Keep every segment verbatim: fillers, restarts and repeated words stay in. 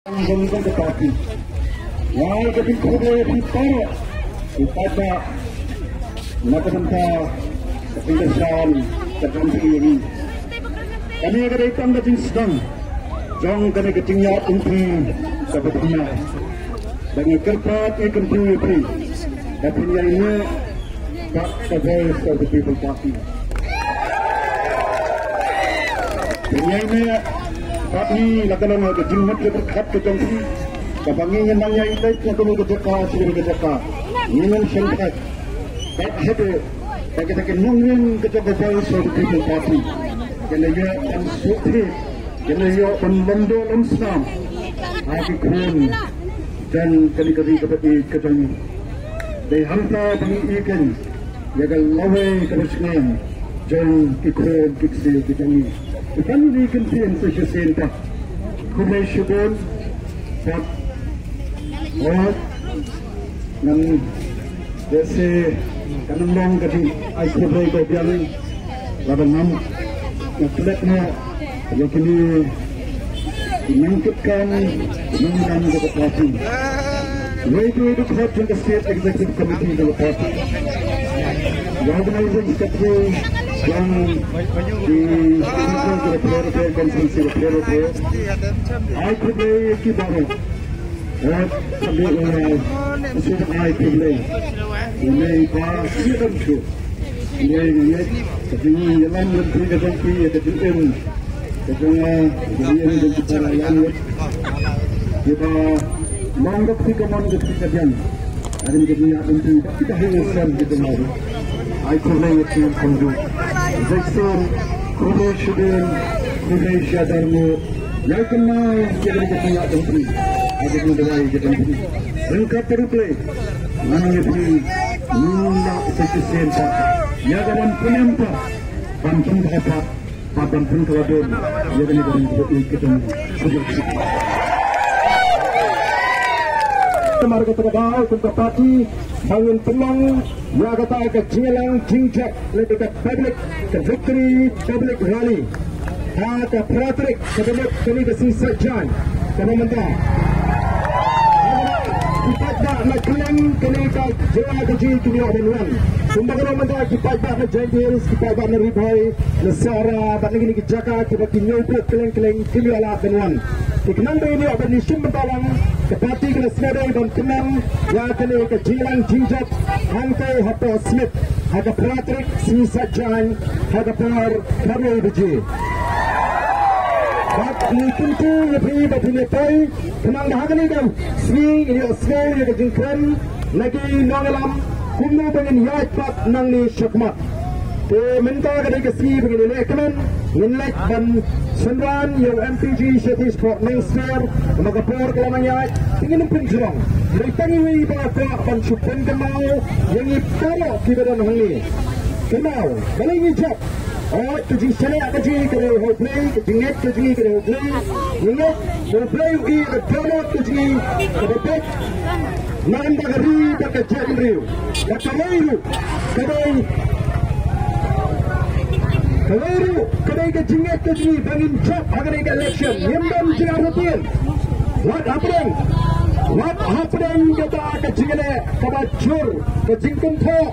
Jong ka party. Ïa ka jingkhublei ïa phi baroh. Ki paidbah na ka bynta ka jingkyrshan ka jong phi ïa ngi. Kane ka dei tang ka jingsdang jong kane ka jingïaid lynti kaba thymmai. Ba nga kyrpad ïa kyntu ïa phi ba phin ïaineh bad ka Voice of the People Party. Pynïaineh bad ngi la ka long ka jingmut ka pyrkhat ka jong phi. Kaba ngi ngin nang ïaineh na kano ka jaka sha kano ka jaka. Ngin nang shongthait bad haduh ba kita ki nongrim ka jong ka Voice of the People Party kin ïoh ban sngewthuh, kin ïoh ban lum doh lum snam ha ki khun jong kane ka ri kaba ïeit ka jong ngi. Dei hangta ba ngi ïohi ïa ka lawei kaba sngewsih jong ki khun ki ksiew ki jong ngi. Te tang ïa kane ka ktien sa shisien pat. Khublei shibun. Pat. Ot. Ngan, lehse kan ym long ka jingai khublei kaba biang lada ngam klet noh ïa kine ki nongkitkam, ki nongkitkam jong ka party. Wei tu wei tu khot jong ka State Executive Committee jong ka party, ïa Organizing Secretary jong ki Council jong ka Pher Pher, Constituency ka Pher Pher. Ai khublei ïa ki baroh. Ot, khublei, eh, sngewbha ai khublei. Khublei ba sngewbha shu. Khublei, eh, ka jingïalam lynti ka jong phi, ka jingim ka jong, eh, ka jingim jong phi para ïalam. Kiba long da phi ka mon, da phi ka jam. Harin ka jingïalam lynti ba kita hi ngi san kita mau. Ai khublei ïa phi kumjuh. Jai Sir, khublei shibun, khublei shibun. Ïa kane ka dei ka jingïaid lynti, ka jingduwai ka jong phi. Ryngkat ka replay, ngan ïa phi, ngi la sa shisien pat ïa ka ban pynim pat, ban pynkhuid pat, pat ban pynkylla dum ïa kane ka jingduwai ka jong phi. Namar kata ka daw kum ka party ba ngin pynlong ïa kata ka jingïalang jingjop lane ka public, ka victory public rally ha ka phra tarik kaba mut kane ka sngi Saitjaiñ kaba mynta. Ki paidbah na kylleng kane ka jylla ka jong ngi kin ïoh ban wan. Kumba ka long mynta ki paidbah na Jaintia Hills, ki paidbah na Ri Bhoi, na Sohra bad na kine ki jaka kiba ki ñiewbuk kylleng kylleng kim ïoh lad ban wan. Te khnang ba ngin ïoh ban ïashim bynta lang, ka party ka la sngewdei ban pynlong ïa kane ka jingïalang jingjop hangtei hapoh Smit ha ka phra tarik sngi Saitjaiñ ha ka por khatwei baje. Bad ngi kyntu ïa phi ba phin ïa poi khnang ba ha kane ka sngi ngin ïohsngew ïa ka jingkren na ki nongïalam kumno ba ngin ïaid pat nangne shakhmat. Te mynta ka dei ka sngi ba ngin ïaleh kmen, ngin leit ban synran ïa u M P G Shathispoh Nongspher, namar ka por ka la nang ïaid, te ngin ym pynjrong. Dei tang iwei ba kwah ban shu pynkynmaw ïa ngi baroh kiba don hangne. Kynmaw, balei ngi jop? Oi, ka jingshaniah ka jong ngi ka dei ha U Blei, ka jingngeit ka jong ngi ka dei ha U Blei. Ngi ngeit ba U Blei u ïohi ïa ka dohnud ka jong ngi kaba beit na ka bynta ka ri bad ka jaitbynriew. Bad kawei ruh, kawei, kawei ruh ka dei ka jingngeit ka jong ngi ba ngin jop ha kane ka election. Ngim don jingartatien. Wat hapdeng, wat hapdeng kata ka jingïaleh kaba jur, ka jingkynthoh,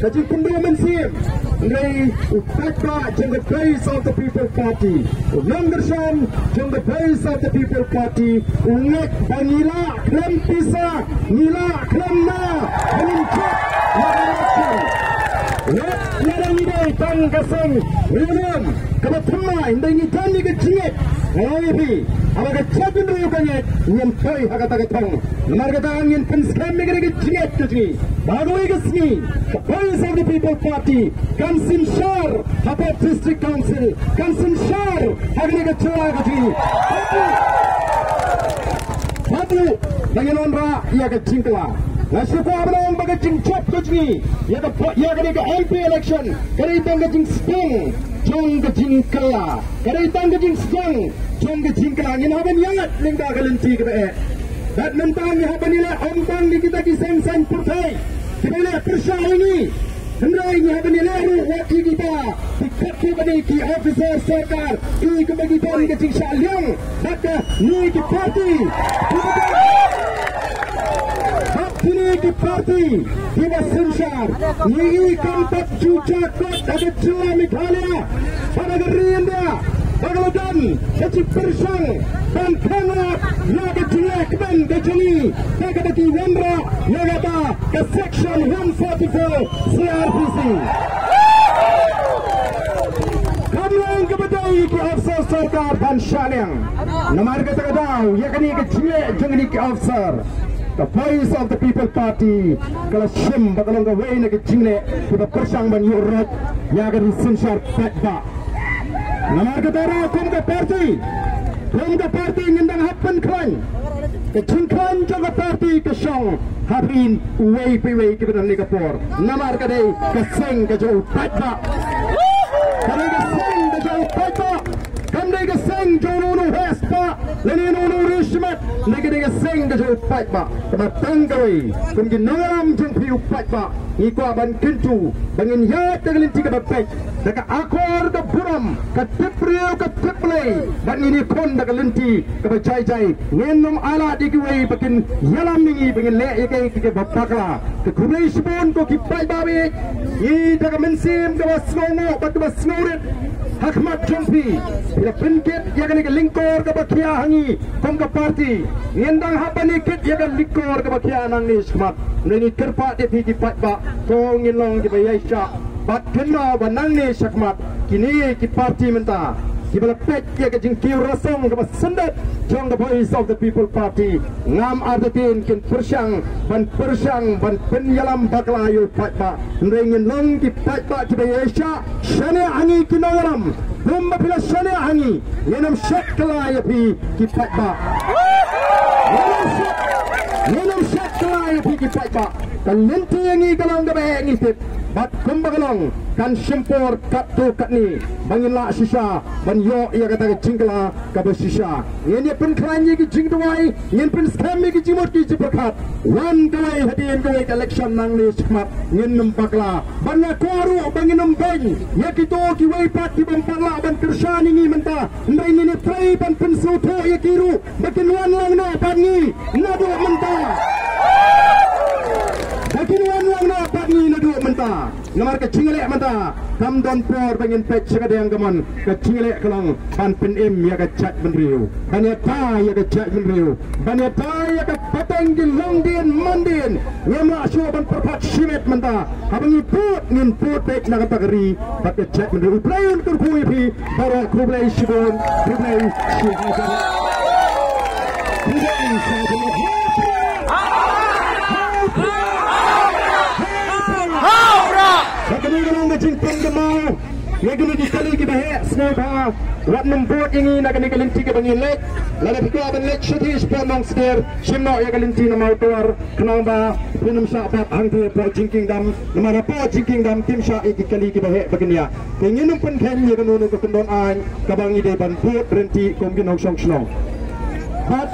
ka jingkynduh mynsiem. Hynrei u paidbah jong ka Voice of the People Party, u nongkyrshan jong ka Voice of the People Party, u ngeit ba ngi lah khlem pisa, ngi lah khlem na, ba ngin jop ïa ka election. Wat lada ngi dei tang ka seng riewlum kaba thymmai, hynrei ngi don ïa ka jingngeit. Nga ong ïa phi, haba ka jaitbynriew ka ngeit, ngin poi ha kata ka thong. Namar kata ngin pynskhem ïa kane ka jingngeit ka jong ngi. Ba kawei ka sngi ka Voice of the People Party kan synshar hapoh District Council, kan synshar ha kane ka jylla ka jong ngi. Haduh ba ngin wanrah ïa ka jingkylla. Nga shu kwah ban ong ba ka jingjop ka jong ngi ïa ka, ïa kane ka M P election ka dei tang ka jingspong jong ka jingkylla. Ka dei tang ka jingsdang jong ka jingkylla. Ngin hap ban ïaid lyngba ka lynti kaba eh. Bad mynta ngi hap ban ïaleh ym tang ïa kita ki seng saiñ pyrthei kiba ïaleh pyrshah ïa ngi. Hynrei ngi hap ban ïaleh ruh wat ïa kita ki katto katne ki officer sorkar, ki kaba ki don ka jingshah liang bad kine ki party. Bad kine ki party kiba synshar, ngi i kam pat ju jakot ha ka jylla Meghalaya bad ha ka ri India ba ka la don ka jingpyrshang ban khanglad ïa ka jingleh kmen ka jong ngi, kaba ki wanrah ïa kata ka Section one forty-four C R P C. Kam long kaba dei ki officer sorkar ban shah liang. Namar kata ka daw ïa kane ka jingleh jong kine ki officer, ka Voice of the People Party ka la shim ba ka long kawei na ka jingleh kaba pyrshang ban ïuh rot ïa ka ri synshar paidbah. Namar kata ruh kum ka party, kum ka party ngin dang hap pynkhlaiñ. Ka jingkhlaiñ jong ka party ka shong ha ri uwei pa uwei kiba don ha kane ka por. Namar ka dei ka seng ka jong u paidbah. Ka dei ka seng ka jong u paidbah. Kam dei ka seng jong uno uno u heh spah lane uno uno u riewshimet. Dei ka dei ka seng ka jong u paidbah. Kaba tang kawei kum ki nongïalam jong phi u paidbah, ngi kwah ban kyntu ba ngin ïaid da ka lynti kaba beit, da ka akor ka burom, ka tip briew ka tip Blei, bad ngin ïakhun da ka lynti kaba jai jai. Ngin ym ailad ïa kiwei ba kin ïalam ïa ngi ba ngin leh ïa kaei kaei kaba bakla. Te khublei shibun ko ki paidbah, ngi da ka mynsiem kaba sngewnguh bad kaba sngewrit ha khmat jong phi. Phi la pynkit ïa kane ka lyngkor kaba khia ha ngi kum ka party. Ngin dang hap ban ïa kit ïa ka lyngkor kaba khia nangne shakhmat. Hynrei ngi kyrpad ïa phi ki paidbah, to ngin long kiba ïaishah bad kynmaw ba nangne shakhmat kine ki party mynta kiba la peit ïa ka jingkiew rasong kaba sendit jong ka Voice of the People Party, ngam artatien kin pyrshang ban pyrshang ban pynïalam bakla ïa u paidbah. Hynrei ngin long ki paidbah kiba ïaishah. Shaniah ha ngi ki nongïalam, kumba phi la shaniah ha ngi, ngin ym shet kylla ïa phi ki paidbah. Ngin ym shet, ngin ym shet kylla ïa phi ki paidbah. Ka lynti ïa ngi ka long kaba eh ngi tip, bad kumba ka long kan shim por katto katne ba ngin lah shisha ban ïoh ïa kata ka jingkylla kaba shisha. Ngin ïa pynkhlaiñ ïa ki jingduwai, ngin pynskhem ïa ki jingmut ki jingpyrkhat. Wan kawei hadien kawei ka election nangne shakhmat, ngin ym bakla. Bad nga kwah ruh ba ngin ym beiñ ïa kito kiwei pat ki bym pat lah ban kyrshan ïa ngi mynta. Hynrei ngin ïa trei ban pynsngewthuh ïa ki ruh ba kin wan lang noh bad ngi naduh mynta. Ba kin wan lang noh bad ngi naduh mynta. Namar ka jingleh mynta kam don por ba ngin peit sha ka diang ka mon. Ka jingleh ka long ban pynim ïa ka jaitbynriew, ban ïada ïa ka jaitbynriew, ban ïada ïa ka pateng ki longdien mandien. Ngim lah shuh ban pyrkhat shimet mynta. Haba ngi bud, ngin bud beit na ka bynta ka ri bad ka jaitbynriew. U Blei un kyrkhu ïa phi baroh. Khublei shibun. Khublei shibun. Khublei shibun. Ha u Prah! Ha u Prah! Ba kane ka long ka jingpynkynmaw ïa kine ki kali kiba heh, sngewbha wat nym bud ïa ngi na kane ka lynti kaba ngi leit. Lada phi kwah ban leit shathie shapoh Nongsder, shim noh ïa ka lynti na Mawtawar, khnang ba phin ym shah bat hangtei hapoh Jingkiengdam, namar hapoh Jingkiengdam kim shah ïa ki kali kiba heh ba kin ïa. Te ngin ym pynkheiñ ïa kano kano ka kyndon aiñ kaba ngi dei ban bud ryntih kum ki nongshong shnong. Bad